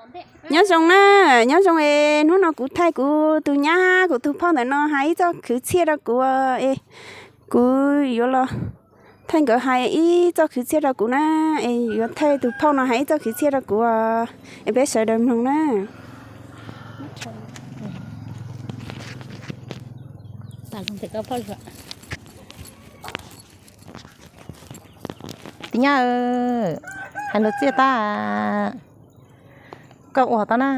Nyob zoo na, nyob zoo es hnub no kuv thaij kuv tus nyab kuv tus phauj ntawm no hais ib txoj khwv txhiaj rau kuv es kuv yuav los thaij nkawd hais ib txoj khwv txhiaj rau kuv na, es yuav thaij tus phauj no hais ib txoj khwv txhiaj rau kuv es peb sawv daws mloog na. Tus nyab, hais luag txiaj tag, koj ua tau na.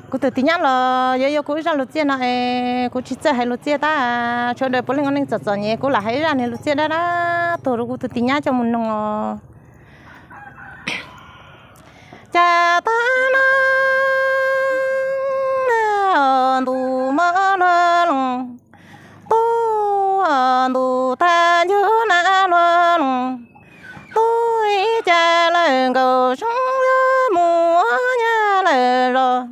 Kuv tus tus nyab los yuav yuav kuv ib zaj luag txiaj no es kuv tsis txawj hais luag txiaj tag, sawv daws puav leej ua neej txom txom nyem kuv lam hais ib zaj niag luag txiaj dab dab tuag rau kuv tus tus nyab coj mus noog os. Cas tag no ntuj mos luag loos, tuaj ntuj tag ncuj nag luag loos, tuaj ib cas lawm nkaus soob yuav mus ua nyab lawm zos.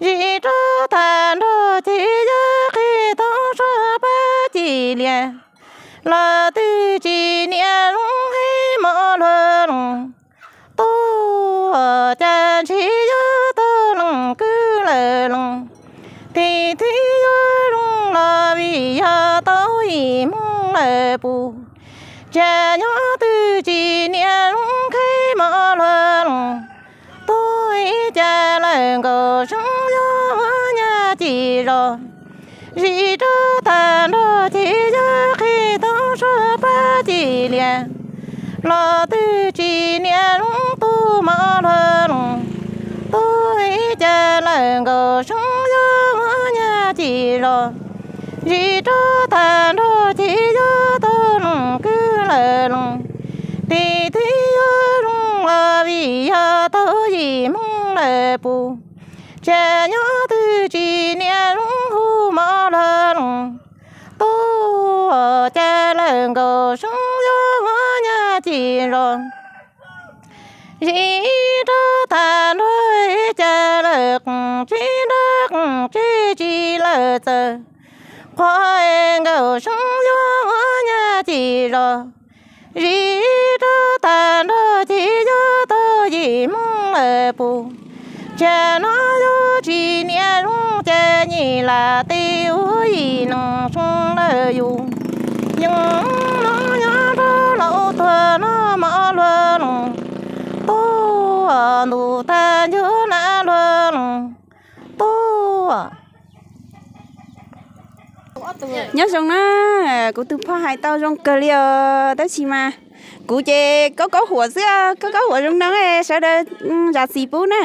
Zim rov tag nrho ces yuav qhib tau sab pab ci lias, los twb tsis niam zoo heev mos luag loos. Tuaj cas ntshe yuav tau leej kwv lawm loos, tes twb yuav zoo los vim yog tau yim hmoov lawm puj, cas nyob twb tsis niam zoo heev mos luag loos. Tuaj ib cas lawm nkaus soob yuav ua nyab ci zos. Zim rov tag nrho ces yuav qhib tau sab pab ci lias, los twb tsis niam zoo tuaj mos luag loos. Tuaj ib cas lawm nkaus soob yuav ua nyab ci zos. Zim rov tag nrho ces yuav tau leej kwv lawm loos, tes twb yuav zoo los vim yog tau yim hmoov lawm puj, cas nyob twb tsis niam zoo hu mos luag loos. Tuaj cas lawm nkaus soob yuav ua nyab ci zos. Zim rov tag nrho cas lawm qeej tsev nrog qeej tsev tsis lawm txawm, qhov es nkaus soob yuav ua nyab ci zos. Zim rov tag nrho ces yuav tau yim hmoov lawm puj, cas no yuav tsis niam zoo cas nyim lam tes ua yim neeg zoo lawm yus. Yeej no nyob rau laus tuag no mos luag loos, tuaj ntuj tag ncuj nag luag loos, tuaj. Nyob zoo na, kuv tus phauj hais tau zoo kawg li os, tab sis mas kuv ces kaub kaub huam xwb, kaub kaub huam zoo no, sawv daws zam txim pub na.